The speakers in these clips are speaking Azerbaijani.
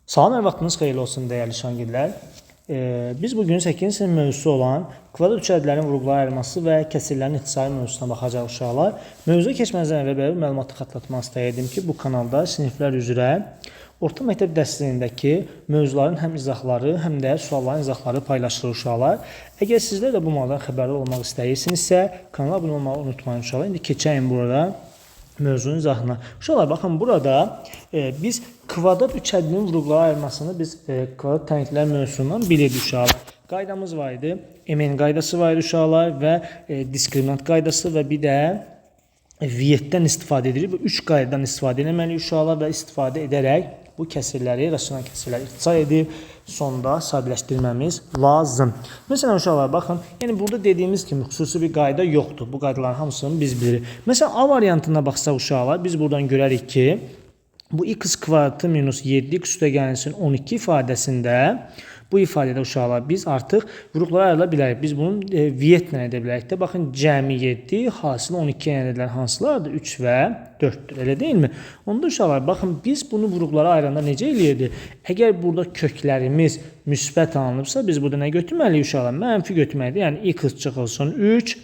Salam, hər vaxtınız xeyirli olsun dəyərli şagirdlər. Biz bugün 8-ci sinif mövzusu olan kvadrat üçədlərin vuruqlara ayrılması və kəsirlərin ixtisari mövzusuna baxacaq uşaqlar. Mövzuya keçməzdən əvvəl belə bir məlumatı xatırlatmaq istəyirdim ki, bu kanalda siniflər üzrə orta məktəb dərsliyindəki mövzuların həm izahları, həm də sualların izahları paylaşılır uşaqlar. Əgər sizlər də bu mövzudan xəbərdar olmaq istəyirsinizsə, kanala abunə olmağı unutmayın uşaqlar. İndi keçəyim burada mövzunun izahına. Uşaqlar, baxın, burada biz kvadrat üçədlinin vuruqlara ayrılmasını biz kvadrat tənliklər mövzusundan bilirdik uşaqlar. Qaydamız var idi. MN qaydası var idi uşaqlar və diskriminant qaydası və bir də Vietdən istifadə edirik. Bu üç qaydadan istifadə etməliyik uşaqlar və istifadə edərək bu kəsirləri, rasional kəsirləri ixtisar edib sonda sadələşdirməmiz lazım. Məsələn, uşaqlar, baxın, yəni burada dediyimiz kimi xüsusi bir qayda yoxdur. Bu qaydaların hamısını biz bilirik. Məsələn, A variantına baxsaq uşaqlar, biz buradan görərik ki, bu x kvadratı minus 7x üstə gəlinsin 12 ifadəsində, bu ifadədə uşaqlar biz artıq vuruqlara ayrıla bilərik. Biz bunu Vietlə edə bilərik də. Baxın, cəmi 7, hasılı 12 ədədlər hansılardır? 3 və 4-dür, elə deyilmi? Onda uşaqlar, baxın, biz bunu vuruqlara ayıranda necə eləyirdik? Əgər burada köklərimiz müsbət alınıbsa, biz burada nə götürməliyik uşaqlar? Mənfi götürməliyik. Yəni x çıxılsın 3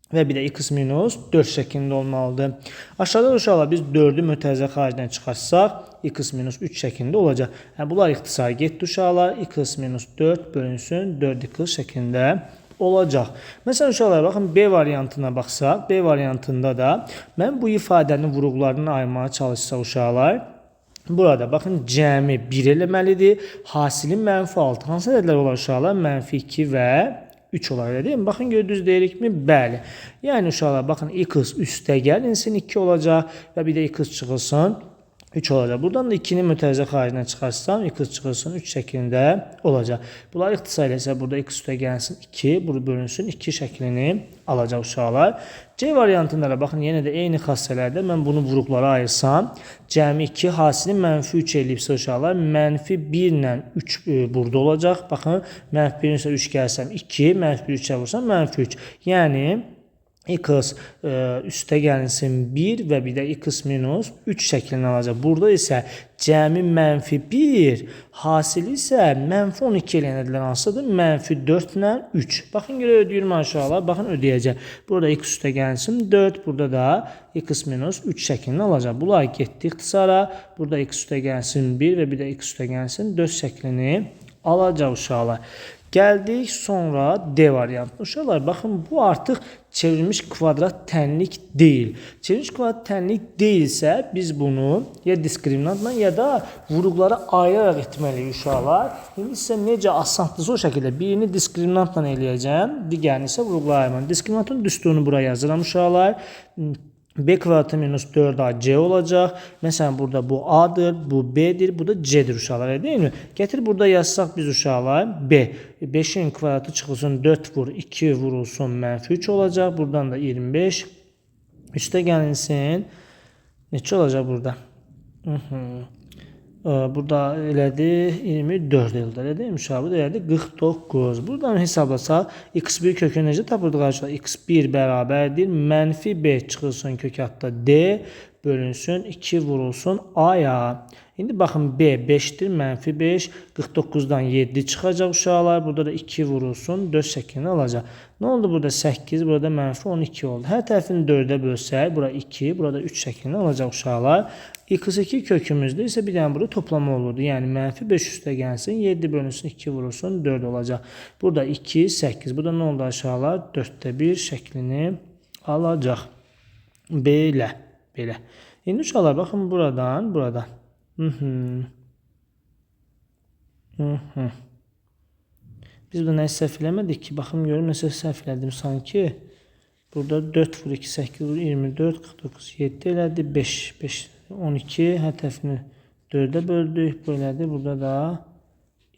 və bir də x minus 4 şəklində olmalıdır. Aşağıda da uşaqlar biz 4-ü mötərizə xaricdən çıxartsaq, x minus 3 şəklində olacaq. Yəni, bunlar ixtisar getdi uşaqlar. X minus 4 bölünsün 4x şəklində olacaq. Məsələn, uşaqlar, baxın, B variantına baxsaq, B variantında da mən bu ifadənin vuruqlarını ayırmağa çalışsaq uşaqlar, burada baxın, cəmi 1 eləməlidir. Hasili mənfi 6. Hansı ədədlər olar uşaqlar? Mənfi 2 və 3 olar, elə deyilmi? Baxın, görə düz deyirikmi? Bəli. Yəni uşaqlar, baxın, x üstə gəlinsin 2 olacaq və bir də x çıxılsın 3 olacaq. Buradan da 2-ni mötərizə xaricindən çıxarsam, x çıxılsın 3 şəklində olacaq. Bunları ixtisar eləsə, burada x üstə gəlinsin 2, bunu bölünsün 2 şəklini alacaq uşaqlar. C variantında da baxın, yenə də eyni xassələrdə mən bunu vuruqlara ayırsam, cəmi 2, hasili mənfi 3 eləyibsə uşaqlar, mənfi 1 ilə 3 burada olacaq. Baxın, mənfi 1 isə 3 gəlsəm 2, mənfi 1 3-ə vursam mənfi 3. Yəni x üstə gəlinsin 1 və bir də x minus 3 şəklini alacaq. Burada isə cəmi mənfi 1, hasili isə mənfi 12 eləyən ədədlər hansıdır? Mənfi 4 ilə 3. Baxın, görə ödəyirmi aşağılar? Baxın, ödəyəcək. Burada x üstə gəlinsin 4, burada da x minus 3 şəklini alacaq. Bunlar getdi ixtisara. Burada x üstə gəlinsin 1 və bir də x üstə gəlinsin 4 şəklini alacaq uşaqlar. Gəldik sonra D variantına. Uşaqlar, baxın, bu artıq çevrilmiş kvadrat tənlik deyil. Çevrilmiş kvadrat tənlik deyilsə, biz bunu ya diskriminantla ya da vuruqlara ayıraraq etməliyik uşaqlar. İndi sizə necə asandısa o şəkildə birini diskriminantla eləyəcəm, digərini isə vuruqlara ayırmam. Diskriminantın düsturunu bura yazıram uşaqlar. B kvadratı minus 4AC olacaq. Məsələn, burada bu A-dır, bu B-dir, bu da C-dir uşaqlar, elə deyilmi? Gətir burada yazsaq biz uşaqlar B. 5-in kvadratı çıxılsın 4 vur 2 vurulsun mənfi 3 olacaq. Buradan da 25. Üstə gəlinsin. Neçə olacaq burada? Burada elədi 24 eldə, elə deyilmi uşaq? Bu da elədi 49. Buradan hesablasaq x1 kökünü necə tapırdıq arkadaşlar? X1 bərabərdir mənfi B çıxılsın kök altda D bölünsün 2 vurulsun A-ya. İndi baxın, B 5-dir, mənfi 5, 49-dan 7 çıxacaq uşaqlar. Burada da 2 vurulsun 4 şəklini alacaq. Nə oldu burada? 8, burada mənfi 12 oldu. Hər tərəfini 4-ə bölsək, bura 2, burada 3 şəklini alacaq uşaqlar. X2 kökümüzdə isə bir dənə burada toplama olurdu. Yəni mənfi 5 üstə gəlsin, 7 bölünsün 2 vurulsun 4 olacaq. Burada 2, 8. Burada nə oldu aşağılar? 4-də 1 şəklini alacaq. Belə, belə. İndi uşaqlar, baxın, buradan, buradan. Biz burada nəyi səhv eləmədik ki? Baxın, görüm, nəsə səhv elədim sanki. Burada 4 vur 2, 8 vur 24, 49, 7 elədi. 5, 5, 12, hər tərəfini 4-ə böldük. Bu elədi. Burada da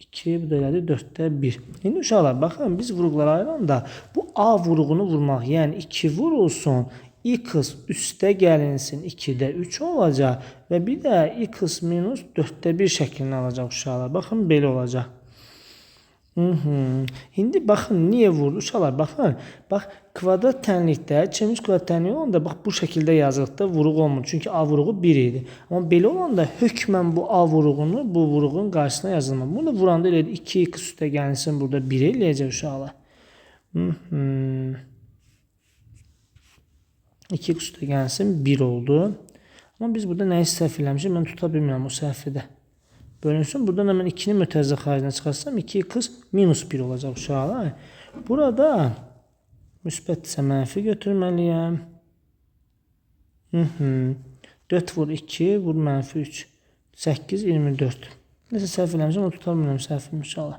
2, bu da elədi 4-də 1. İndi uşaqlar, baxın, biz vuruqlara ayıranda bu A vuruğunu vurmaq, yəni 2 vurulsun, x üstə gəlinsin 2-də 3 olacaq və bir də x minus 4-də 1 şəklini alacaq uşaqlar. Baxın, belə olacaq. İndi baxın, niyə vurdu uşaqlar? Baxın, bax, kvadrat tənlikdə, 2m3 kvadrat tənliyi olanda, bax, bu şəkildə yazılıqda vuruq olmur. Çünki A vuruğu 1 idi. Amma belə olanda hökmən bu A vuruğunu bu vuruğun qarşısına yazılmalı. Bunu da vuranda elədi 2x üstə gəlsin, burada 1 eləyəcək uşaqlar. 2x üstə gəlsin, 1 oldu. Amma biz burada nəyi səhv eləmişik? Mən tuta bilmirəm o səhvi də. Bölünsün. Buradan da mən 2-ni mötərizə xaricinə çıxarsam 2x minus 1 olacaq uşaqlar. Burada müsbətdirsə mənfi götürməliyəm. 4 vur 2 vur mənfi 3. 8, 24. Nəsə səhv eləmişəm, onu tuta bilmirəm səhvimi uşaqlar.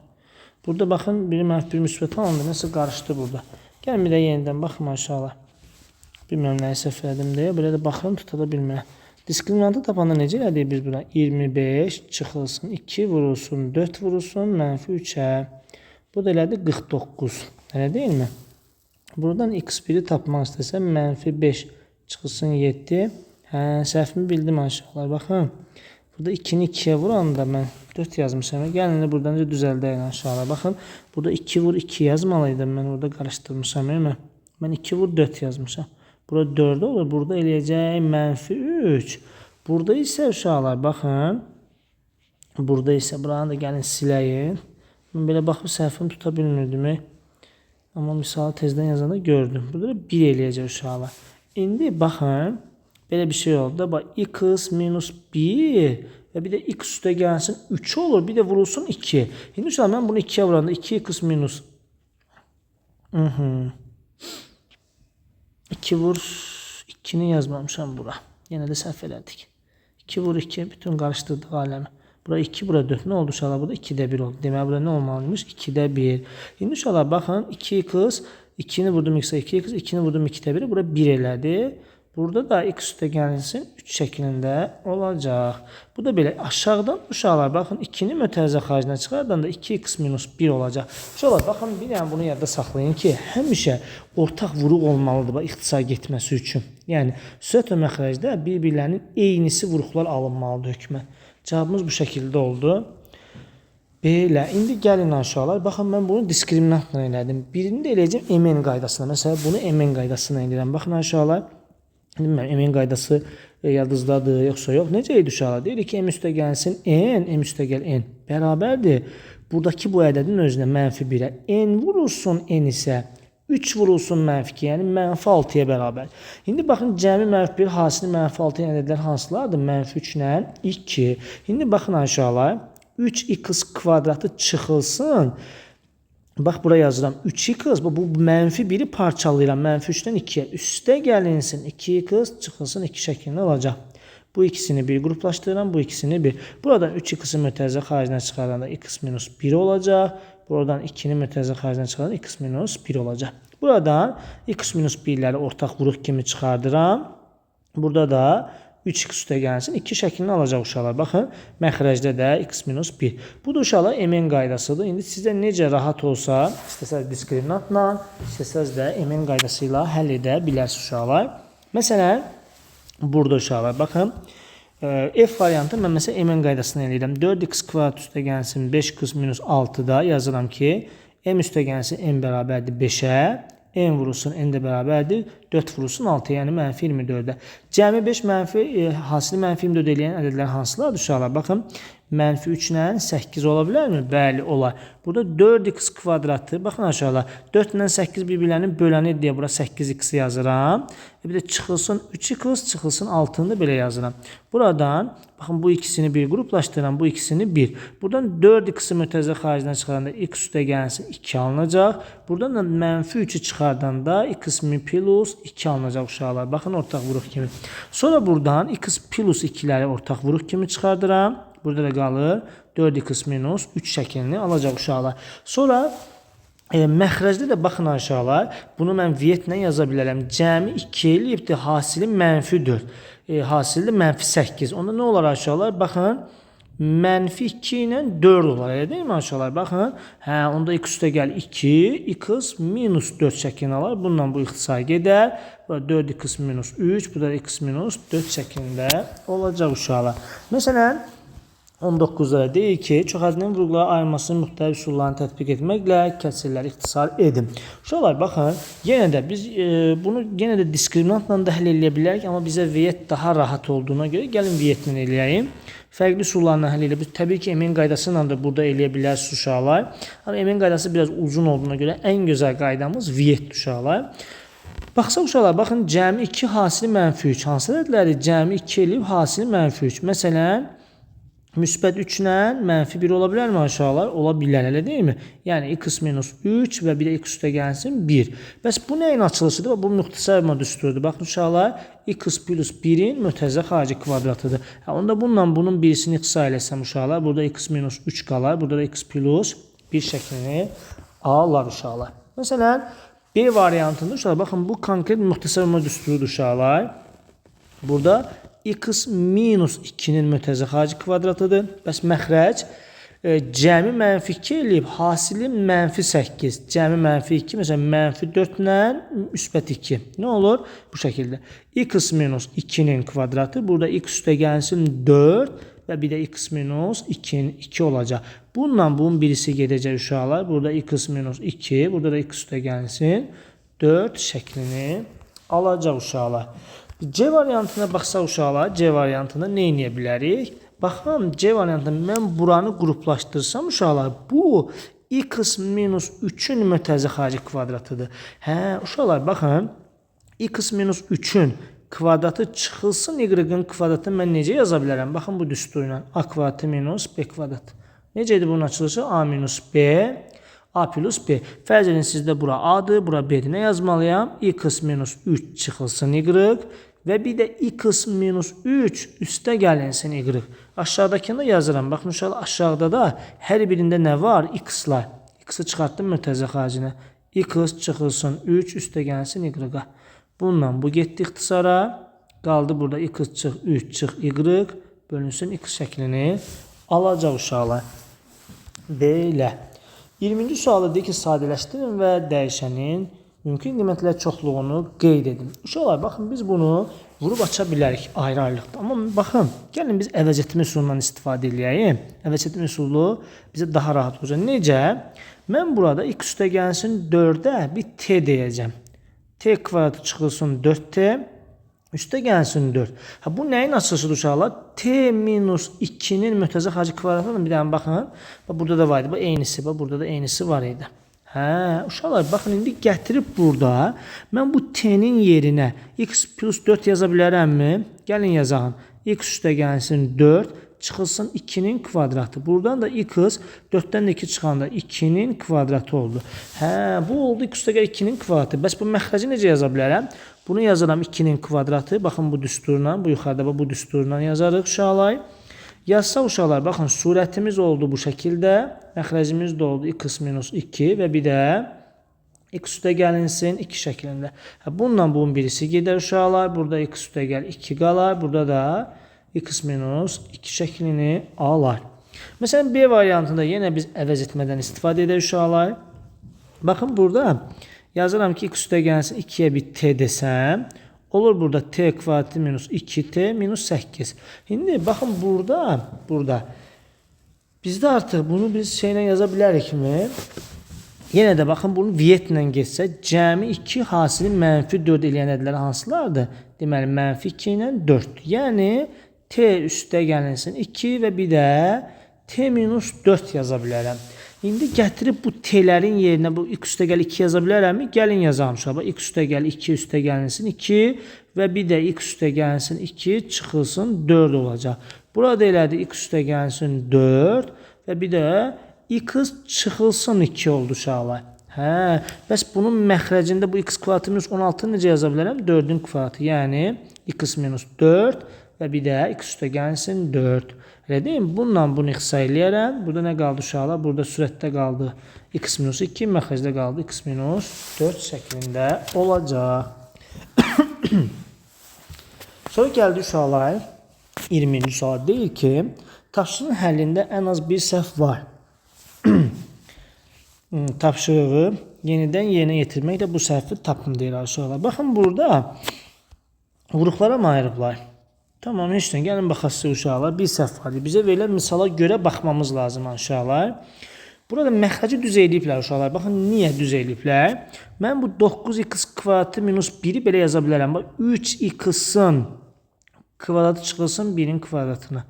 Burada baxın, biri mənfi, biri müsbət alındı. Nəsə qarışdı burada. Gəlin bir də yenidən baxın uşaqlar. Bilmirəm nəyi səhv elədim deyə. Belə də baxıram, tuta da bilmirəm. Diskriminantı tapanda necə elədik biz buna? 25 çıxılsın, 2 vurulsun, 4 vurulsun, mənfi 3-ə. Bu da elədi 49. Elə deyilmi? Buradan x1-i tapmaq istəsəm, mənfi 5 çıxılsın 7. Hə, səhvimi bildim aşağılar. Baxın, burada 2-ni 2-yə vuranda mən 4 yazmışam. Gəlin, indi buradan necə düzəldəyin aşağılar. Baxın, burada 2 vur 2 yazmalıydım. Mən orada qarışdırmışam, elə mi? Mən 2 vur 4 yazmışam. Burada 4 olur. Burada eləyəcək mənfi 3. Burada isə uşaqlar, baxın. Burada isə buranı da gəlin siləyin. Mən belə baxıb səhvimi tuta bilmirdim. Amma misalı tezdən yazanda gördüm. Burada da 1 eləyəcək uşaqlar. İndi baxın, belə bir şey oldu. Bax, x minus 1 və bir də x üstə gəlsin 3 olur. Bir də vurulsun 2. İndi uşaqlar, mən bunu 2-yə vuranda 2x minus 2 vur 2-ni yazmamışam bura. Yenə də səhv elədik. 2 vur 2, bütün qarışdırdıq aləmi. Bura 2, bura 4. Nə oldu uşaqlar? Burada 2-də 1 oldu. Deməli, burada nə olmalıymış? 2-də 1. İndi uşaqlar, baxın, 2x, 2-ni vurdum x-a 2x, 2-ni vurdum 2-də 1-ə, bura 1 elədi. Burada da x üstə gəlsin 3 şəklində olacaq. Bu da belə aşağıdan uşaqlar, baxın, 2-ni mötərizə xaricinə çıxardan da 2x minus 1 olacaq. Uşaqlar, baxın, bir dənə bunu yadda saxlayın ki, həmişə ortaq vuruq olmalıdır bax, ixtisar getməsi üçün. Yəni, sürət və məxrəcdə bir-birlərinin eynisi vuruqlar alınmalıdır hökmən. Cavabımız bu şəkildə oldu. Belə, indi gəlin aşağılar. Baxın, mən bunu diskriminantla elədim. Birini də eləyəcəm MN qaydasına. Məsələn, bunu MN qaydasına eləyirəm. Baxın aşağılar. Bilmirəm, MN qaydası yadınızdadır, yoxsa yox. Necə idi uşaqlar? Deyirik ki, M üstə gəlsin N, M üstə gəl N bərabərdir. Buradakı bu ədədin özünə mənfi 1-ə. N vurulsun N isə 3 vurulsun mənfi 2, yəni mənfi 6-ya bərabər. İndi baxın, cəmi mənfi 1, hasili mənfi 6 ədədlər hansılardır? Mənfi 3 ilə 2. İndi baxın aşağılar, 3x kvadratı çıxılsın. Bax, bura yazıram 3x, bu mənfi 1-i parçalayıram, mənfi 3-dən 2-yə. Üstə gəlinsin 2x çıxılsın 2 şəklində olacaq. Bu ikisini bir qruplaşdırıram, bu ikisini bir. Buradan 3x-i mötərizə xaricinə çıxaranda x minus 1 olacaq. Buradan 2-ni mötərizə xaricinə çıxaranda x minus 1 olacaq. Buradan x minus 1-ləri ortaq vuruq kimi çıxardıram. Burada da 3x üstə gəlsin, 2 şəklini alacaq uşaqlar. Baxın, məxrəcdə də x minus 1. Bu da uşaqlar MN qaydasıdır. İndi sizə necə rahat olsa, istəsəz diskriminantla, istəsəz də MN qaydası ilə həll edə bilərsiniz uşaqlar. Məsələn, burada uşaqlar, baxın, F variantı mən məsələn MN qaydasını eləyirəm. 4x kvadrat üstə gəlsin 5x minus 6-da yazıram ki, M üstə gəlsin M bərabərdir 5-ə. N vurulsun, N də bərabərdir. 4 vurulsun 6, yəni mənfi 24-ə. Cəmi 5 mənfi, hasili mənfi 24 eləyən ədədlər hansılardır uşaqlar? Baxın, mənfi 3 ilə 8 ola bilərmi? Bəli, olar. Burada 4x kvadratı, baxın aşağılar, 4 ilə 8 bir-birlərinin böləni deyə bura 8x yazıram. Bir də çıxılsın 3x, çıxılsın 6-nı da belə yazıram. Buradan, baxın, bu ikisini bir qruplaşdıram, bu ikisini bir. Buradan 4x-i mötərizə xaricindən çıxaranda x üstə gəlsin 2 alınacaq. Buradan da mənfi 3-ü çıxardanda x plus 2 alınacaq uşaqlar. Baxın, ortaq vuruq kimi. Sonra buradan x plus 2-ləri ortaq vuruq kimi çıxardıram. Burada da qalır 4x minus 3 şəklini alacaq uşaqlar. Sonra məxrəcdə də baxın aşağılar, bunu mən vietlə yaza bilərəm. Cəmi 2 eləyibdir, hasili mənfi 4. Hasili də mənfi 8. Onda nə olar aşağılar? Baxın, mənfi 2 ilə 4 olar, elə deyilmi aşağılar? Baxın, hə, onda x üstə gəl 2, x minus 4 şəklini alar. Bununla bu ixtisar gedər. Burada 4x minus 3, bu da x minus 4 şəklində olacaq uşaqlar. Məsələn, 19-da deyir ki, çoxədlinin vurğulara ayırmasının müxtəlif üsullarını tətbiq etməklə kəsirləri ixtisar edin. Uşaqlar, baxın, yenə də biz bunu yenə də diskriminantla da həll eləyə bilərik, amma bizə Viet daha rahat olduğuna görə gəlin Vietlə eləyəyim. Fərqli üsullarla həll eləyə bilərik. Təbii ki, Emin qaydası ilə də burada eləyə bilərsiniz uşaqlar. Amma Emin qaydası biraz uzun olduğuna görə ən gözəl qaydamız Vietdir uşaqlar. Baxsaq uşaqlar, baxın, cəmi 2 hasili mənfi 3. Hansı ədədləri cəmi 2 eləyib hasili mənfi 3? Məsələn, müsbət 3 ilə mənfi 1 ola bilərmi uşaqlar? Ola bilər, elə deyilmi? Yəni, x minus 3 və bir də x üstə gəlsin 1. Bəs bu nəyin açılışıdır? Bu müxtəsər düsturdur. Baxın uşaqlar, x plus 1-in mötərizə xarici kvadratıdır. Hə, onda bununla bunun birisini ixtisar eləsəm uşaqlar, burada x minus 3 qalar, burada da x plus 1 şəklini alar uşaqlar. Məsələn, B variantında uşaqlar, baxın, bu konkret müxtəsər düsturudur uşaqlar. Burada x minus 2-nin mötərizə xarici kvadratıdır. Bəs məxrəc cəmi mənfi 2 eləyib, hasili mənfi 8. Cəmi mənfi 2, məsələn, mənfi 4 ilə müsbət 2. Nə olur? Bu şəkildə. X minus 2-nin kvadratı, burada x üstə gəlsin 4 və bir də x minus 2-nin 2 olacaq. Bununla bunun birisi gedəcək uşaqlar. Burada x minus 2, burada da x üstə gəlsin 4 şəklini alacaq uşaqlar. C variantına baxsaq uşaqlar, C variantında nə eləyə bilərik? Baxın, C variantında mən buranı qruplaşdırsam uşaqlar, bu x minus 3-ün mötərizə xarici kvadratıdır. Hə, uşaqlar, baxın, x minus 3-ün kvadratı çıxılsın y-ın kvadratını mən necə yaza bilərəm? Baxın, bu düstur ilə a kvadratı minus b kvadratı. Necə idi bunun açılışı? A minus b, a plus b. Fərz edin sizdə bura a-dır, bura b-dir. Nə yazmalıyam? X minus 3 çıxılsın y və bir də x minus 3 üstə gəlinsin y. Aşağıdakını da yazıram. Baxın uşaqlar, aşağıda da hər birində nə var? X-lar. X-i çıxartdım mötərizə xaricinə. X çıxılsın 3 üstə gəlinsin y-a. Bununla bu getdi ixtisara. Qaldı burada x çıx 3 çıx y bölünsün x şəklini alacaq uşaqlar. Belə. 20-ci sualda deyir ki, sadələşdirin və dəyişənin mümkün qiymətlər çoxluğunu qeyd edin. Uşaqlar, baxın, biz bunu vurub aça bilərik ayrı-ayrılıqda. Amma baxın, gəlin biz əvəz etmə üsulundan istifadə eləyəyim. Əvəz etmə üsulu bizə daha rahat olacaq. Necə? Mən burada x üstə gəlsin 4-ə bir t deyəcəm. T kvadratı çıxılsın 4t, üstə gəlsin 4. Ha, bu nəyin açılışıdır uşaqlar? T minus 2-nin mötərizə xarici kvadratıdır. Bir dənə baxın. Bax, burada da var idi. Bax, eynisi. Bax, burada da eynisi var idi. Hə, uşaqlar, baxın, indi gətirib burada mən bu t-nin yerinə x plus 4 yaza bilərəmmi? Gəlin yazağım. X üstə gəlsin 4, çıxılsın 2-nin kvadratı. Buradan da x, 4-dən də 2 çıxanda 2-nin kvadratı oldu. Hə, bu oldu x üstə gəl 2-nin kvadratı. Bəs bu məxrəci necə yaza bilərəm? Bunu yazıram 2-nin kvadratı. Baxın, bu düsturla, bu yuxarıda bu düsturla yazarıq uşaqlar. Yazsaq uşaqlar, baxın, surətimiz oldu bu şəkildə. Məxrəcimiz də oldu x minus 2 və bir də x üstə gəlinsin 2 şəklində. Hə, bununla bunun birisi gedər uşaqlar. Burada x üstə gəl 2 qalar. Burada da x minus 2 şəklini alar. Məsələn, B variantında yenə biz əvəz etmədən istifadə edək uşaqlar. Baxın, burada yazıram ki, x üstə gəlsin 2-yə bir t desəm, olur burada t kvadratı minus 2t minus 8. İndi baxın, burada bizdə artıq bunu biz şeylə yaza bilərikmi? Yenə də baxın, bunu Vietlə getsə, cəmi 2 hasili mənfi 4 eləyən ədədlər hansılardır? Deməli, mənfi 2 ilə 4. Yəni, t üstə gəlinsin 2 və bir də t minus 4 yaza bilərəm. İndi gətirib bu t-lərin yerinə bu x üstə gəl 2 yaza bilərəmmi? Gəlin yazalım uşaqlar. X üstə gəl 2 üstə gəlinsin 2 və bir də x üstə gəlinsin 2 çıxılsın 4 olacaq. Burada elədi x üstə gəlinsin 4 və bir də x çıxılsın 2 oldu uşaqlar. Hə, bəs bunun məxrəcində bu x kvadratı minus 16-nı necə yaza bilərəm? 4-ün kvadratı, yəni x minus 4 və bir də x üstə gəlinsin 4. Elə deyim, bununla bunu ixtisar eləyərəm. Burada nə qaldı uşaqlar? Burada sürətdə qaldı x minus 2, məxrəcdə qaldı x minus 4 şəklində olacaq. Sonra gəldi uşaqlar, 20-ci sual deyir ki, tapşırığın həllində ən az bir səhv var. Tapşırığı yenidən yerinə yetirməklə bu səhvi tapın deyir uşaqlar. Baxın, burada vuruqlara mı ayırıblar? Tamam, heç nə. Gəlin baxaq sizə uşaqlar. Bir səhv var. Bizə verilən misala görə baxmamız lazım uşaqlar. Burada məxrəci düz eləyiblər uşaqlar. Baxın, niyə düz eləyiblər? Mən bu 9x kvadratı minus 1-i belə yaza bilərəm. Bax, 3x-in kvadratı çıxılsın 1-in kvadratına.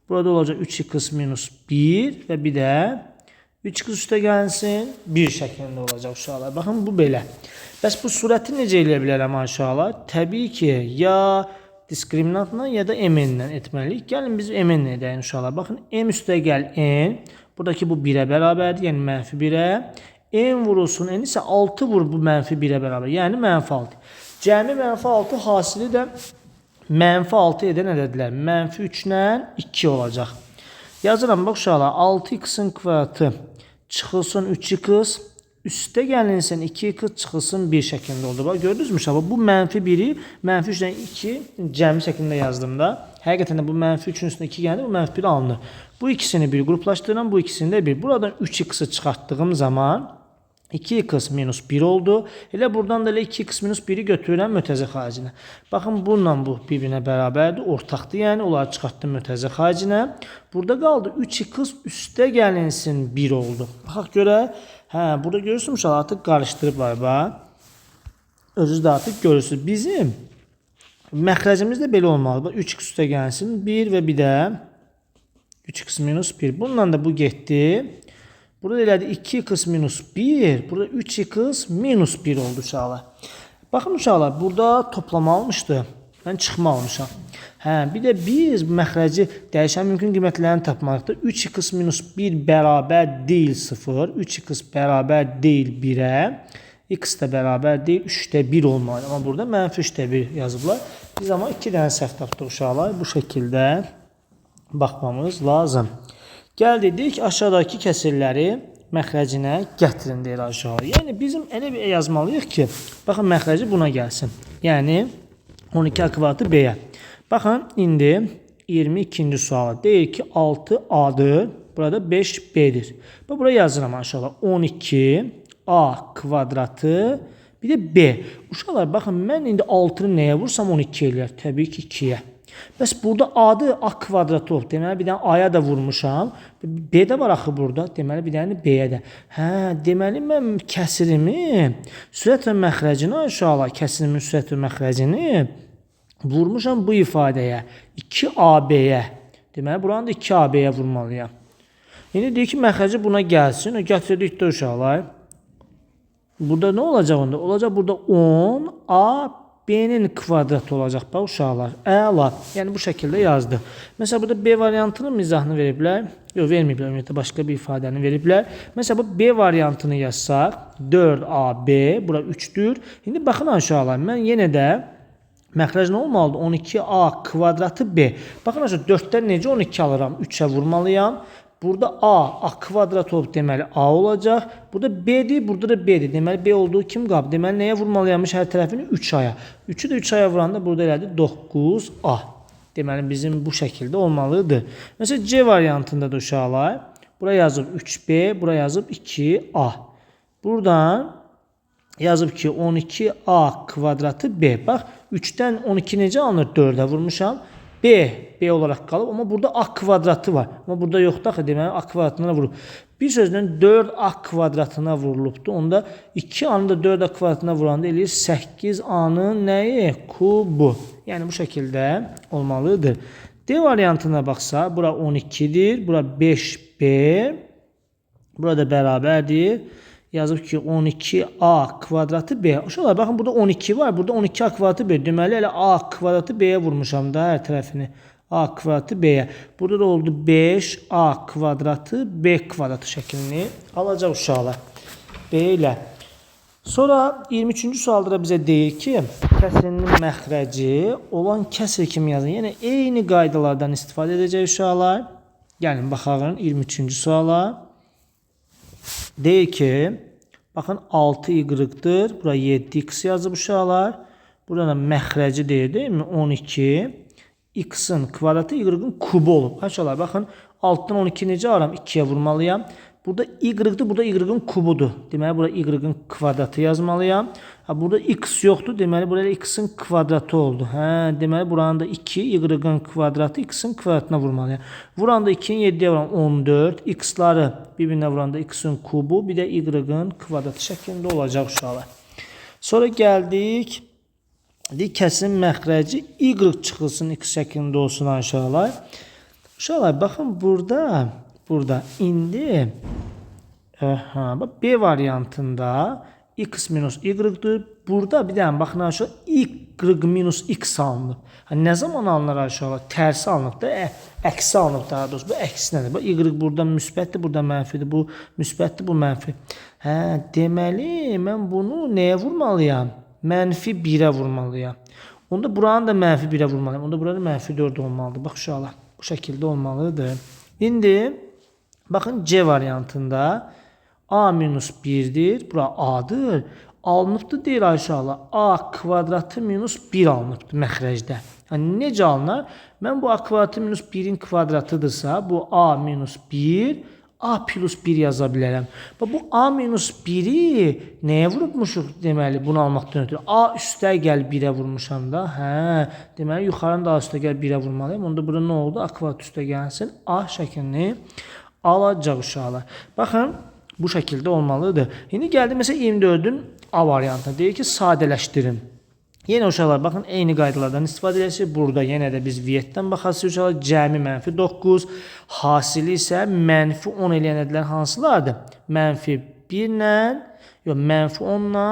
Burada olacaq 3x minus 1 və bir də 3x üstə gəlsin 1 şəklində olacaq uşaqlar. Baxın, bu belə. Bəs bu surəti necə eləyə bilərəm uşaqlar? Təbii ki, ya diskriminantla ya da mn-lə etməliyik. Gəlin biz mn-lə edəyik uşaqlar. Baxın, m üstə gəl n. Buradakı bu 1-ə bərabərdir, yəni mənfi 1-ə. N vurulsun, n isə 6 vur bu mənfi 1-ə bərabər, yəni mənfi 6. Cəmi mənfi 6 hasili də mənfi 6 edən ədədlər. Mənfi 3 ilə 2 olacaq. Yazıram, bax uşaqlar, 6x-in kvadratı çıxılsın 3x, üstə gəlinsin 2x çıxılsın 1 şəklində oldu. Bax, gördünüzmü uşaqlar? Bu mənfi 1-i mənfi 3 ilə 2 cəmi şəklində yazdım da. Həqiqətən də bu mənfi 3-ün üstünə 2 gəldi, bu mənfi 1 alınır. Bu ikisini bir qruplaşdırıram, bu ikisini də bir. Buradan 3x-i çıxartdığım zaman 2x minus 1 oldu. Elə buradan da elə 2x minus 1-i götürürəm mötərizə xaricinə. Baxın, bununla bu bir-birinə bərabərdir, ortaqdır, yəni onları çıxartdım mötərizə xaricinə. Burada qaldı 3x üstə gəlinsin 1 oldu. Baxaq görək. Hə, burada görürsünüz uşaqlar, artıq qarışdırıblar bax. Özünüz də artıq görürsünüz. Bizim məxrəcimiz də belə olmalıdır. Bax, 3x üstə gəlinsin 1 və bir də 3x minus 1. Bununla da bu getdi. Burada elədi 2x minus 1. Burada 3x minus 1 oldu uşaqlar. Baxın uşaqlar, burada toplama almışdı. Mən çıxma almışam. Hə, bir də biz məxrəci dəyişən mümkün qiymətlərini tapmalıyıq. 3x minus 1 bərabər deyil 0. 3x bərabər deyil 1-ə. X də bərabər deyil 3-də 1 olmalıdır. Amma burada mənfi 3-də 1 yazıblar. Biz amma 2 dənə səhv tapdıq uşaqlar. Bu şəkildə baxmamız lazım. Gəl dedik, aşağıdakı kəsirləri məxrəcinə gətirin deyir aşağı. Yəni bizim elə bir yazmalıyıq ki, baxın məxrəci buna gəlsin. Yəni 12A kvadratı B-yə. Baxın, indi 22-ci sualı deyir ki, 6A-dır, burada 5B-dir. Bax, bura yazıram aşağıda 12A kvadratı, bir də B. Uşaqlar, baxın, mən indi 6-nı nəyə vursam 12 eləyər? Təbii ki, 2-yə. Bəs burada A-dır, A kvadratı olub. Deməli, bir dənə A-ya da vurmuşam. B də var axı burada. Deməli, bir dənə B-yə də. Hə, deməli, mən kəsirimi, sürət və məxrəcini, uşaqlar, kəsirimin sürət və məxrəcini vurmuşam bu ifadəyə. 2AB-yə. Deməli, buranı da 2AB-yə vurmalıyam. İndi deyir ki, məxrəci buna gəlsin. Gətirdik də uşaqlar. Burada nə olacaq onda? Olacaq burada 10A B-nin kvadratı olacaq bax uşaqlar. Əla. Yəni bu şəkildə yazdı. Məsələn burada B variantının mizahını veriblər. Yox, verməyiblər. Ümumiyyətlə başqa bir ifadəni veriblər. Məsələn bu B variantını yazsaq 4AB, bura 3-dür. İndi baxın uşaqlar, mən yenə də məxrəc nə olmalıdır? 12A kvadratı B. Baxın uşaqlar, 4-dən necə 12 alıram? 3-ə vurmalıyam. Burada A, A kvadrat olub, deməli A olacaq. Burada B-dir, burada da B-dir. Deməli B olduğu kim qalıb? Deməli nəyə vurmalıymış hər tərəfini? 3A-ya. 3-ü də 3A-ya vuranda burada elədi 9A. Deməli bizim bu şəkildə olmalıdır. Məsələn C variantında da uşaqlar, bura yazıb 3B, bura yazıb 2A. Buradan yazıb ki 12A kvadratı B. Bax 3-dən 12 necə alınır? 4-ə vurmuşam. B, B olaraq qalıb, amma burada A kvadratı var. Amma burada yoxdur axı, deməli A kvadratına vurulub. Bir sözlə 4A kvadratına vurulubdur. Onda 2A-nı da 4A kvadratına vuranda eləyir 8A-nın nəyi? Kubu. Yəni bu şəkildə olmalıdır. D variantına baxsa, bura 12-dir, bura 5B, burada bərabərdir. Yazıb ki 12A kvadratı B. Uşaqlar, baxın burada 12 var. Burada 12A kvadratı B. Deməli elə A kvadratı B-yə vurmuşam da hər tərəfini. A kvadratı B-yə. Burada da oldu 5A kvadratı B kvadratı şəklini alacaq uşaqlar. Belə. Sonra 23-cü sualda da bizə deyir ki, kəsirinin məxrəci olan kəsir kimi yazın. Yəni eyni qaydalardan istifadə edəcək uşaqlar. Gəlin baxaq 23-cü suala. Deyir ki, baxın 6y-dır. Bura 7x yazıb uşaqlar. Burada da məxrəci deyir, deyilmi? 12. X-in kvadratı y-ın kubu olub. Uşaqlar, baxın 6-dan 12 necə aram? 2-yə vurmalıyam. Burada y-dir, burada y-ın kubudur. Deməli, bura y-ın kvadratı yazmalıyam. Ha, burada x yoxdur, deməli, burada x-in kvadratı oldu. Hə, deməli, buranın da 2, y-ın kvadratı x-in kvadratına vurmalıyam. Vuranda 2-ni 7-yə vuran 14, x-ları bir-birinə vuranda x-in kubu, bir də y-ın kvadratı şəklində olacaq uşaqlar. Sonra gəldik, deyik, kəsirin məxrəci y çıxılsın x şəklində olsun uşaqlar. Uşaqlar, baxın burada indi aha, B variantında x minus y-dır. Burada bir dənə baxın aşağı y minus x alınıb. Ha, nə zaman alınır aşağı? Tərsi alınıb da, əksi alınıb daha doğrusu. Bu əksi nədir? Bax, y burada müsbətdir, burada mənfidir. Bu müsbətdir, bu mənfi. Hə, deməli mən bunu nəyə vurmalıyam? Mənfi 1-ə vurmalıyam. Onda buranı da mənfi 1-ə vurmalıyam. Onda burada mənfi 4 olmalıdır. Bax uşaqlar, bu şəkildə olmalıdır. İndi baxın C variantında A minus 1-dir. Bura A-dır. Alınıbdır deyir aşağıda. A kvadratı minus 1 alınıbdır məxrəcdə. Yəni necə alınar? Mən bu A kvadratı minus 1-in kvadratıdırsa, bu A minus 1, A plus 1 yaza bilərəm. Bax, bu A minus 1-i nəyə vurubmuşuq deməli bunu almaqdan ötürü? A üstə gəl 1-ə vurmuşam da. Hə, deməli yuxarını da A üstə gəl 1-ə vurmalıyam. Onda burada nə oldu? A kvadrat üstə gəlsin. A şəklini alacaq uşaqlar. Baxın, bu şəkildə olmalıdır. İndi gəldi məsələn 24-ün A variantına. Deyir ki, sadələşdirin. Yenə uşaqlar, baxın, eyni qaydalardan istifadə edəcəyik. Burada yenə də biz Vietdən baxasıq uşaqlar. Cəmi mənfi 9, hasili isə mənfi 10 eləyən ədədlər hansılardır? Mənfi 1 ilə, yox, mənfi 10 ilə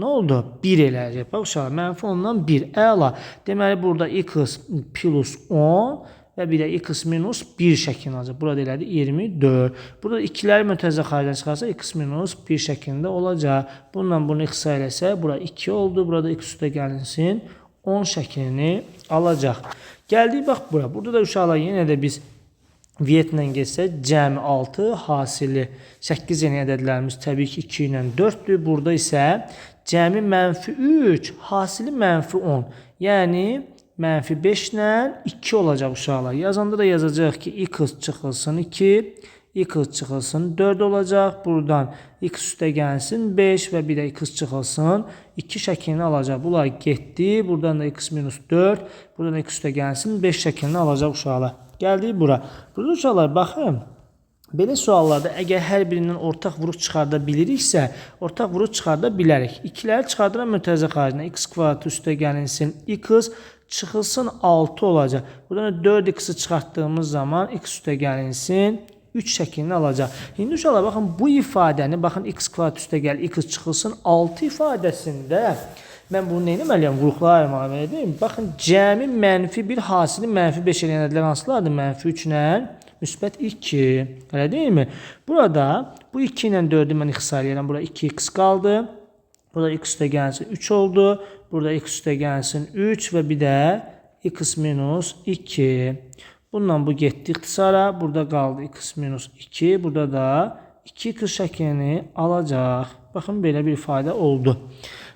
nə oldu? 1 eləyəcək. Bax uşaqlar, mənfi 10 ilə 1. Əla. Deməli, burada x plus 10 və bir də x minus 1 şəklini alacaq. Burada elədi 24. Burada ikiləri mötərizə xaricdən çıxarsa x minus 1 şəklində olacaq. Bununla bunu x eləsə, bura 2 oldu. Burada x üstə gəlinsin 10 şəklini alacaq. Gəldik bax bura. Burada da uşaqlar yenə də biz Vietlə getsək cəmi 6, hasili 8 yeni ədədlərimiz təbii ki 2 ilə 4-dür. Burada isə cəmi mənfi 3, hasili mənfi 10. Yəni mənfi 5 ilə 2 olacaq uşaqlar. Yazanda da yazacaq ki, x çıxılsın 2, x çıxılsın 4 olacaq. Buradan x üstə gəlsin 5 və bir də x çıxılsın 2 şəklini alacaq. Bunlar getdi. Buradan da x minus 4, buradan da x üstə gəlsin 5 şəklini alacaq uşaqlar. Gəldik bura. Burada uşaqlar baxın. Belə suallarda əgər hər birindən ortaq vuruq çıxarda biliriksə, ortaq vuruq çıxarda bilərik. İkiləri çıxardıram mötərizə xaricinə. X kvadratı üstə gəlinsin x çıxılsın 6 olacaq. Buradan da 4x-i çıxartdığımız zaman x üstə gəlinsin 3 şəklini alacaq. İndi uşaqlar baxın bu ifadəni, baxın x kvadrat üstə gəl x çıxılsın 6 ifadəsində mən bunu nə etməliyəm? Vuruqlara ayırmalıyam. Baxın cəmi mənfi 1 hasili mənfi 5 eləyən ədədlər hansılardır? Mənfi 3 ilə müsbət 2. Elə deyilmi? Burada bu 2 ilə 4-ü mən ixtisar edirəm. Burada 2x qaldı. Burada x üstə gəlsin 3 oldu. Burada x üstə gəlsin 3 və bir də x minus 2. Bununla bu getdi ixtisara. Burada qaldı x minus 2. Burada da 2x şəklini alacaq. Baxın, belə bir ifadə oldu.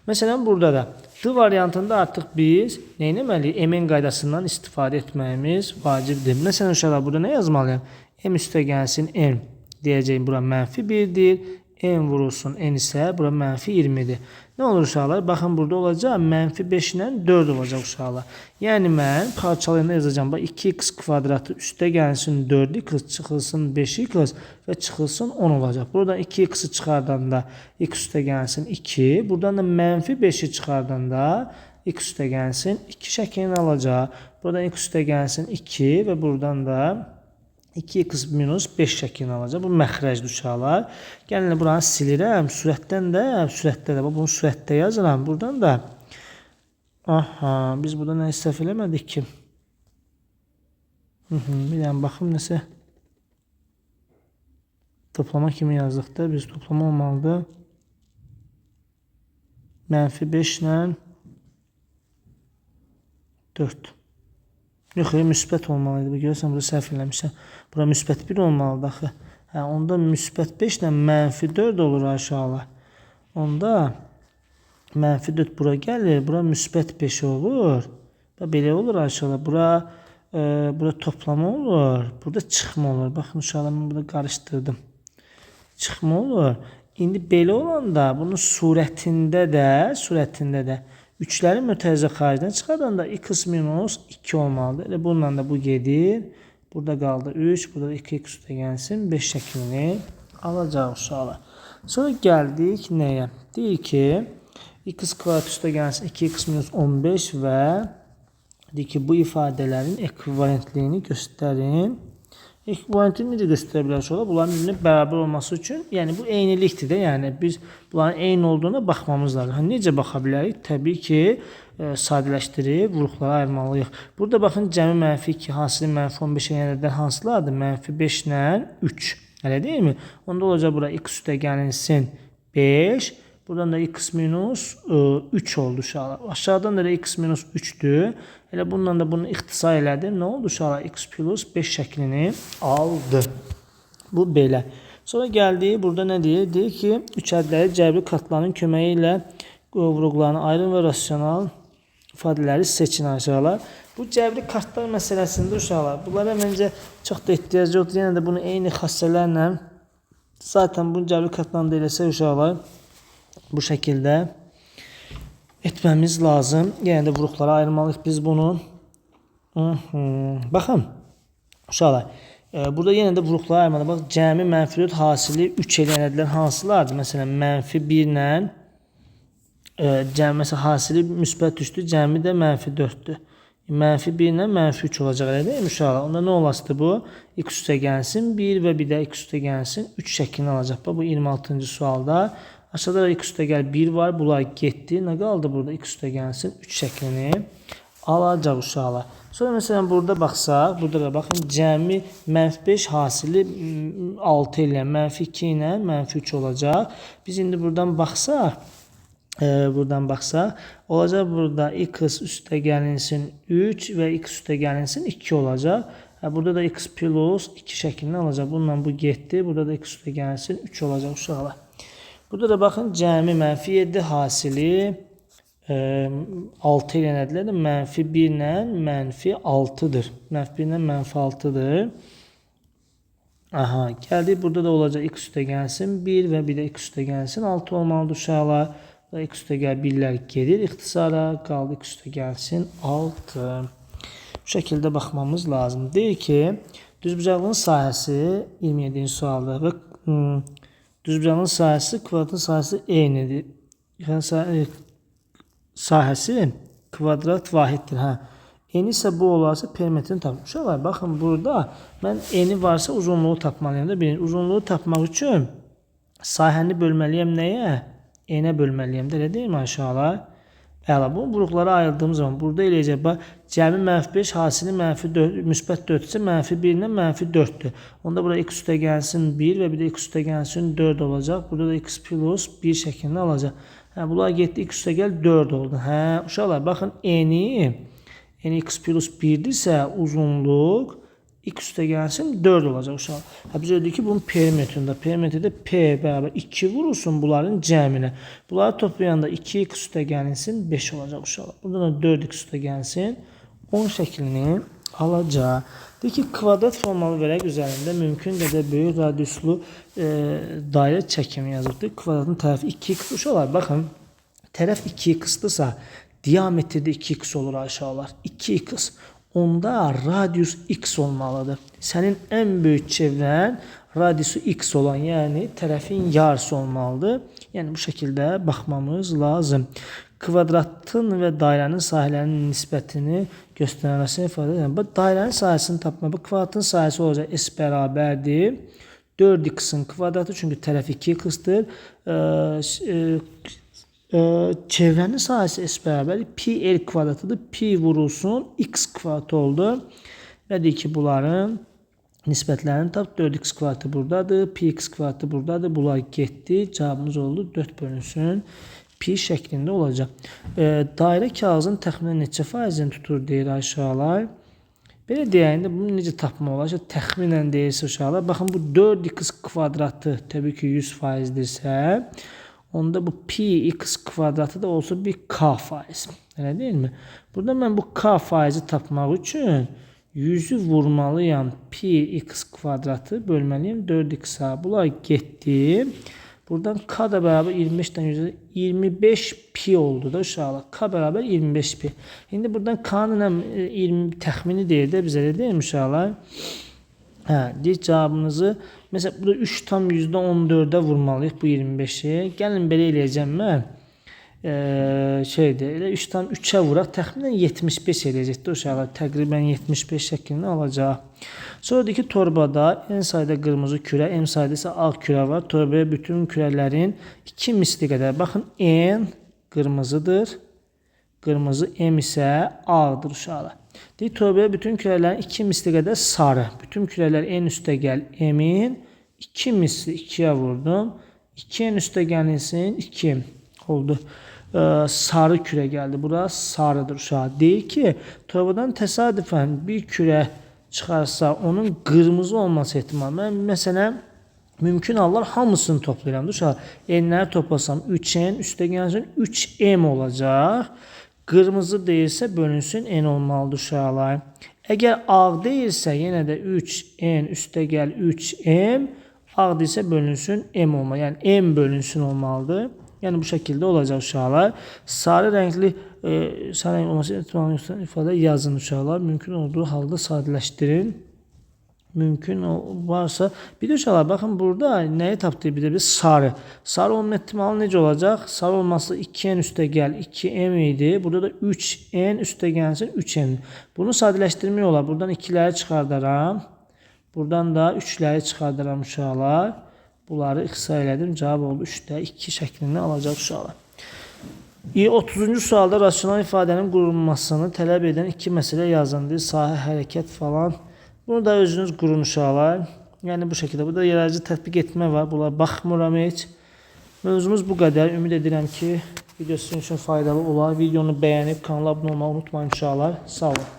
Məsələn, burada da D variantında artıq biz nə etməliyik? M-in qaydasından istifadə etməyimiz vacibdir. Məsələn, uşaqlar, burada nə yazmalıyam? M üstə gəlsin N. Deyəcəyim, bura mənfi 1-dir. N vurulsun N isə bura mənfi 20-dir. Nə olur uşaqlar? Baxın, burada olacaq mənfi 5 ilə 4 olacaq uşaqlar. Yəni, mən parçalayanda yazacağam. Bax, 2x kvadratı üstə gəlsin 4x, çıxılsın 5x və çıxılsın 10 olacaq. Buradan 2x-i çıxardanda x üstə gəlsin 2. Buradan da mənfi 5-i çıxardanda x üstə gəlsin 2 şəklini alacaq. Buradan x üstə gəlsin 2 və buradan da 2x minus 5 şəklini alacaq. Bu məxrəcdir uşaqlar. Gəlin, buranı silirəm. Sürətdən də, sürətdə də. Bunu sürətdə yazıram. Buradan da. Aha, biz burada nə səhv eləmədik ki? Bir dənə baxım nəsə. Toplama kimi yazdıq da. Biz toplama olmalıdır. Mənfi 5 ilə 4. Yox, müsbət olmalıydı. Görürsən, burada səhv eləmişəm. Bura müsbət 1 olmalıdır axı. Hə, onda müsbət 5 ilə mənfi 4 olur aşağılar. Onda mənfi 4 bura gəlir. Bura müsbət 5 olur. Bax, belə olur aşağılar. Bura toplama olur. Burada çıxma olur. Baxın, uşaqlar, mən burada qarışdırdım. Çıxma olur. İndi belə olanda bunun surətində də 3-lərin mötərizə xaricdən çıxardanda x minus 2 olmalıdır. Elə bununla da bu gedir. Burada qaldı 3, burada 2x üstə gəlsin 5 şəklini alacaq uşaqlar. Sonra gəldik nəyə? Deyir ki, x kvadrat üstə gəlsin 2x minus 15 və deyir ki, bu ifadələrin ekvivalentliyini göstərin. Ekvivalentliyini necə göstərə bilərik uşaqlar? Bunların birbirine bərabər olması üçün, yəni bu eynilikdir də, yəni biz bunların eyni olduğuna baxmamız lazım. Ha, necə baxa bilərik? Təbii ki, sadələşdirib vuruqlara ayırmalıyıq. Burada baxın, cəmi mənfi 2, hasili mənfi 15 ədədlər hansılardır? Mənfi 5 ilə 3. Elə deyilmi? Onda olacaq bura x üstə gəlinsin 5. Buradan da x minus 3 oldu uşaqlar. Aşağıdan da x minus 3-dür. Elə bununla da bunu ixtisar elədim. Nə oldu uşaqlar? X plus 5 şəklini aldı. Bu belə. Sonra gəldi. Burada nə deyir? Deyir ki, üç ədədləri cəbri kartlarının köməyi ilə vuruqlarını ayırın və rasional ifadələri seçin uşaqlar. Bu cəbri kartlar məsələsində uşaqlar. Bunlara məncə çox da ehtiyac yoxdur. Yenə də bunu eyni xassələrlə zaten bunu cəbri kartlarla da eləsək uşaqlar bu şəkildə etməmiz lazım. Yenə də vuruqlara ayırmalıyıq biz bunu. Baxın, uşaqlar, burada yenə də vuruqlara ayırmalı. Bax, cəmi mənfi 4 hasili 3 eləyən ədədlər hansılardır? Məsələn, mənfi 1 ilə cəmi, məsələn, hasili müsbət 3-dür, cəmi də mənfi 4-dür. Mənfi 1 ilə mənfi 3 olacaq, elə deyilmi uşaqlar? Onda nə olasıdır bu? X üstə gəlsin 1 və bir də x üstə gəlsin 3 şəklini alacaq. Bax, bu 26-cı sualda. Aşağıda da x üstə gəl 1 var. Bunlar getdi. Nə qaldı burada? X üstə gəlsin 3 şəklini alacaq uşaqlar. Sonra məsələn burada baxsaq, burada da baxın cəmi mənfi 5 hasili 6 ilə mənfi 2 ilə mənfi 3 olacaq. Biz indi buradan baxsaq, olacaq burada x üstə gəlinsin 3 və x üstə gəlinsin 2 olacaq. Burada da x plus 2 şəklini alacaq. Bununla bu getdi. Burada da x üstə gəlinsin 3 olacaq uşaqlar. Burada da baxın cəmi mənfi 7 hasili 6 ilə ədədlər də mənfi 1 ilə mənfi 6-dır. Mənfi 1 ilə mənfi 6-dır. Aha, gəldik. Burada da olacaq x üstə gəlsin 1 və bir də x üstə gəlsin 6 olmalıdır uşaqlar. X üstə gəl 1-lər gedir ixtisara. Qaldı x üstə gəlsin 6. Bu şəkildə baxmamız lazım. Deyir ki, düzbucaqlının sahəsi 27-ci sualda və düzbucaqlının sahəsi kvadratın sahəsi eynidir. Yəni sahəsi kvadrat vahiddir. Hə. Eni isə bu olarsa perimetrini tapmaq. Uşaqlar, baxın burada mən eni varsa uzunluğu tapmalıyam da. Birinci, uzunluğu tapmaq üçün sahəni bölməliyəm nəyə? Enə bölməliyəm də, elə deyilmi uşaqlar? Əla, bu vuruqlara ayırdığım zaman burada eləyəcək. Bax, cəmi mənfi 5, hasili mənfi 4, müsbət 4 isə mənfi 1 ilə mənfi 4-dür. Onda bura x üstə gəlsin 1 və bir də x üstə gəlsin 4 olacaq. Burada da x plus 1 şəklini alacaq. Hə, bunlar getdi, x üstə gəl 4 oldu. Hə, uşaqlar, baxın, eni x plus 1-dirsə uzunluq x üstə gəlsin 4 olacaq uşaqlar. Hə, biz öyrəndik ki, bunun perimetrində. Perimetrdə P bərabər 2 vurulsun bunların cəminə. Bunları toplayanda 2x üstə gəlinsin 5 olacaq uşaqlar. Buradan da 4x üstə gəlsin 10 şəklini alacaq. Deyir ki, kvadrat formalı vərəq üzərində mümkün qədər böyük radiuslu dairə çəkimi yazıbdır. Kvadratın tərəfi 2x uşaqlar. Baxın, tərəf 2x-dırsa, diametrdə 2x olur aşağılar. 2x. Onda radius x olmalıdır. Sənin ən böyük çevrən radiusu x olan, yəni tərəfin yarısı olmalıdır. Yəni bu şəkildə baxmamız lazım. Kvadratın və dairənin sahələrinin nisbətini göstərməsini ifadə edir. Bu dairənin sahəsini tapmaq, bu kvadratın sahəsi olacaq s bərabərdir 4x-in kvadratı, çünki tərəf 2x-dir. Çevrənin sahəsi s bərabərdir pi r kvadratıdır. Pi vurulsun x kvadratı oldu. Və deyir ki, bunların nisbətlərini tap. 4x kvadratı buradadır, pi x kvadratı buradadır. Bunlar getdi. Cavabımız oldu 4 bölünsün pi şəklində olacaq. Dairə kağızın təxminən neçə faizini tutur deyir aşağılar. Belə deyəndə bunu necə tapmaq olar? İşte, təxminən deyirsə uşaqlar. Baxın, bu 4x kvadratı təbii ki 100%dirsə, onda bu pi x kvadratı da olsa bir k faiz. Elə deyilmi? Burada mən bu k faizi tapmaq üçün 100-ü vurmalıyam pi x kvadratı bölməliyəm 4x-a. Bunlar getdi. Buradan k da bərabər 25-dən 100-ə 25 pi oldu da uşaqlar. K bərabər 25 pi. İndi buradan k-nın 20 təxmini deyir də bizə də deyil uşaqlar. Hə, deyir cavabınızı məsələn burada 3,14-ə vurmalıyıq bu 25-i. Gəlin belə eləyəcəm mən. Şeydir, elə 3,3-ə vuraq, təxminən 75 eləyəcək də uşaqlar. Təqribən 75 şəklini alacaq. Sonra deyir ki, torbada n sayda qırmızı kürə, m sayda isə ağ kürə var. Torbaya bütün kürələrin 2 misli qədər. Baxın, n qırmızıdır. Qırmızı, m isə ağdır uşaqlar. Deyir, torbaya bütün kürələrin 2 misli qədər sarı. Bütün kürələr n üstə gəl m-in 2 misli 2-yə vurdum. 2 n üstə gəlinsin 2 oldu. Sarı kürə gəldi. Bura sarıdır uşaq. Deyir ki, torbadan təsadüfən bir kürə çıxarsa, onun qırmızı olması ehtimal. Mən məsələn, mümkün hallar hamısını toplayıram. Uşaq, n-ləri toplasam 3n üstə gəlsin 3m olacaq. Qırmızı deyilsə bölünsün n olmalıdır uşaqlar. Əgər ağ deyilsə yenə də 3n üstə gəl 3m, ağ deyilsə bölünsün m olmalı. Yəni m bölünsün olmalıdır. Yəni bu şəkildə olacaq uşaqlar. Sarı rəngli sarı rəng olması ehtimalını ifadə yazın uşaqlar. Mümkün olduğu halda sadələşdirin. Mümkün varsa. Bir də uşaqlar baxın burada nəyi tapdıq bir də biz sarı. Sarı olma ehtimalı necə olacaq? Sarı olması 2n üstə gəl 2m idi. Burada da 3n üstə gəlsin 3m. Bunu sadələşdirmək olar. Buradan 2-ləri çıxardaram. Buradan da 3-ləri çıxardaram uşaqlar. Bunları ixtisar elədim. Cavab oldu 3-də 2 şəklini alacaq uşaqlar. 30-cu sualda rasional ifadənin qurulmasını tələb edən iki məsələ yazın. Deyir, sahə, hərəkət falan. Bunu da özünüz qurun uşaqlar. Yəni bu şəkildə. Burada yaradıcı tətbiq etmə var. Bunlara baxmıram heç. Mövzumuz bu qədər. Ümid edirəm ki, video sizin üçün faydalı olar. Videonu bəyənib kanala abunə olmağı unutmayın uşaqlar. Sağ olun.